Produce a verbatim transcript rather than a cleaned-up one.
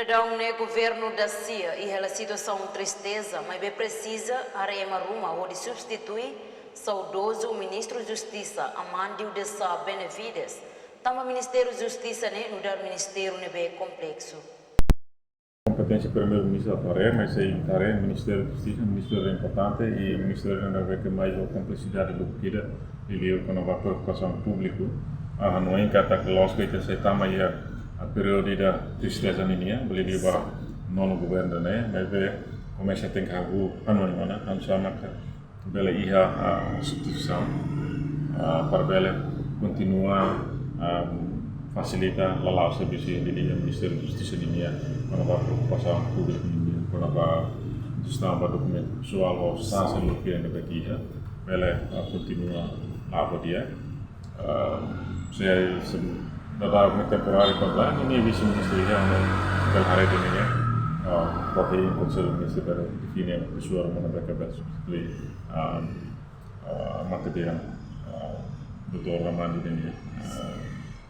Daudaun ne'e governu da sia iha hela situasaun tristeza, maibé presiza haree ema ruma hodi substitui saudozu Ministru Justisa Amandio de Sá Benavides, tanba Ministériu Justisa ne'e nu'udar ministériu ne'ebé kompleksu. Kompeténsia Primeiru-Ministru atu haree, mas sei haree Ministériu Justisa, ministériu importante, i ministériu ne'ebé ke mai ho kompleksidade lubuk ida, liuliu kona-ba preokupasaun públiku. Ah, no entantu, lójiku, ita sei tama iha períodu da tristeza ninian, liuliu ba nonu governu ne'e, maibé komesa tenke hahú, anu, anu, anu, anu, bele iha, ah, substituisaun, ah, para bele kontinua, ah, fasilita lala'o servisu iha Ministériu Justisa ninian, kona-ba preokupasaun públiku ninian, kona-ba jestaun ba dokumentu pesoál ho sansa lubuk ida ne'ebé iha, bele, ah, kontinua la'o di'ak. Ah, se, se daudaun ne'e temporáriu, para bele, ne'e vise-ministru iha, no bele haree de'it ne'e, ah, para iha Konsellu Ministru bele define pesoál ruma ne'ebé ke bele substitui, ah, ah, mate dehan, ah, doutór Amandio dehan, ah,